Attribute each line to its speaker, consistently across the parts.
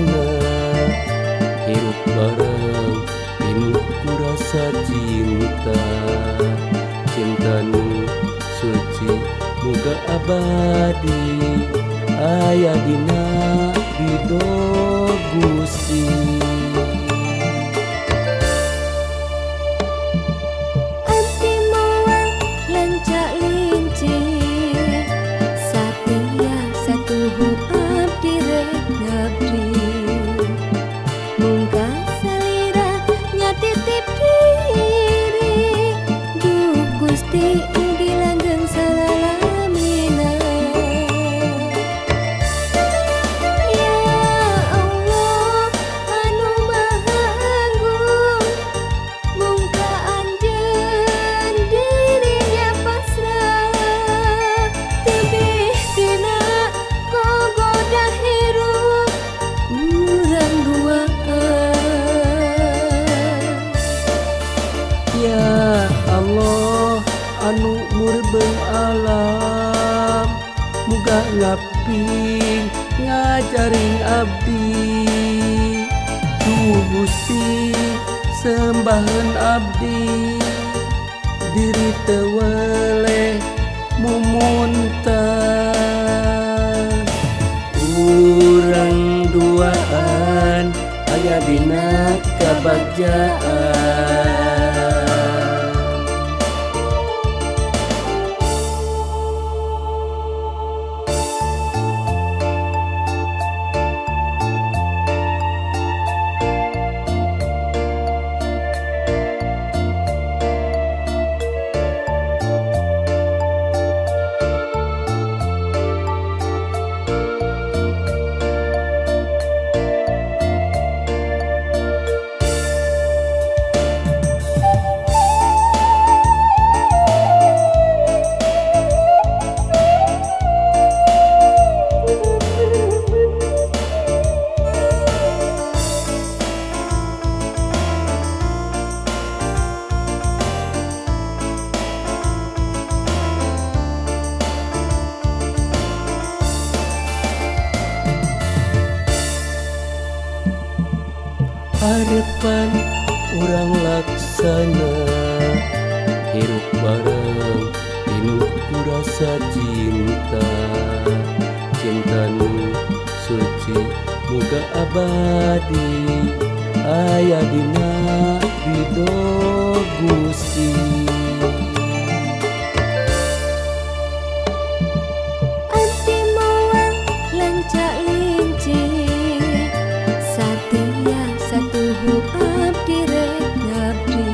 Speaker 1: laksana. Hirup bareng pinuh ku rasa cinta. Cinta nu suci muga abadi, aya dina ridho Gusti.
Speaker 2: Abdi moal lencak lincih, satia satuhu abdi rek ngabdi. Mungka salira nya titip diri, duh Gusti mugi langgeng salalamina. Ya Allah anu maha agung, mungka anjeun dirinya pasrah, tebih tina kagoda hirup urang duaan.
Speaker 1: Ya Allah anu murbeng alam, muga ngaping ngajaring abdi. Duh Gusti sembahan abdi, diri teu weleh mumuntan. Urang duaan aya dina kabagjaan. Harapan urang laksana, hirup bareng pinuh ku rasa cinta. Cinta nu suci muga abadi, aya dina ridho Gusti.
Speaker 2: Abdi moal lencak lincih, satia satuhu abdi rek ngabdi.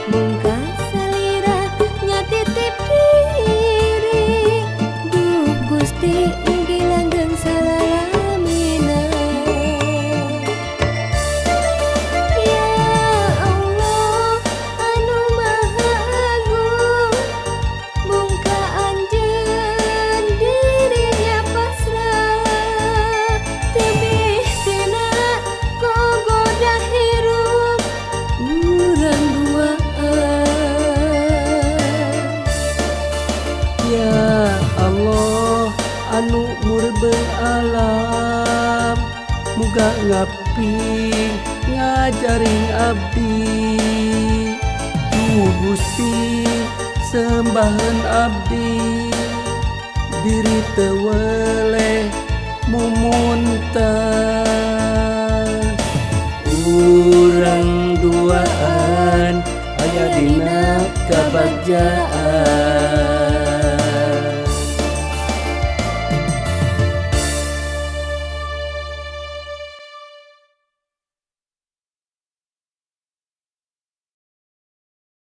Speaker 2: Mungka salira nya titip diri, duh Gusti mugi langgeng salalamina. Ya Allah anu maha agung, mungka anjeun dirinya pasrah, tebih tina kagoda hirup urang duaan.
Speaker 1: Ya Allah anu murbeng alam, muga ngaping ngajaring abdi. Duh Gusti sembahan abdi, diri teu weleh mumuntan. Urang duaan aya dina kabagjaan.